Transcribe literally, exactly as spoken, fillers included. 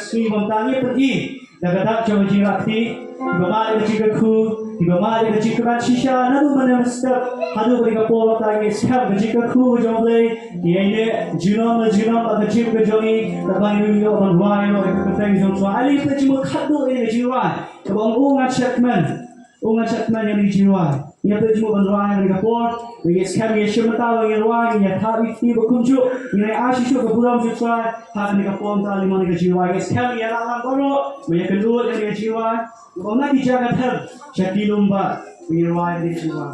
Sngi ba mynta ngi pyni da ka dak jong ka jingrakhe, kiba mad ïa ka jingkyrkhu, kiba mad ïa ka jingkyrmen shisha naduh mynne mynstep haduh kane ka por. Mynta ngi skhem ka jingkyrkhu jong U Blei, ngi ïaineh junom la junom ha ka jingim ka jong ngi, kaba ngi ïoh ban rwai ïa ka kyrteng jong U Trai. Ai lei peit jingmut khatduh ïa ka jingrwai kaba ong, U ngan shad kmen, U ngan shad kmen ïa kane ka jingrwai. Ngi ïa peit jingmut ban rwai ha kane ka por. Ngi skhem, ngi shim mynta ba ngi rwai, ngi ïa thap ïa ki kti ba kumjuh, ngi ïa ai shisha ka burom jong U Trai ha kane ka por. Mynta lei mo kane ka jingrwai, ngi skhem ngi ïa lah lang baroh, ngi ïa kynduh ïa kane ka jingrwai. Ba na ki jaka ter sha ki lum ba ngi rwai ïa kane ka jingrwai.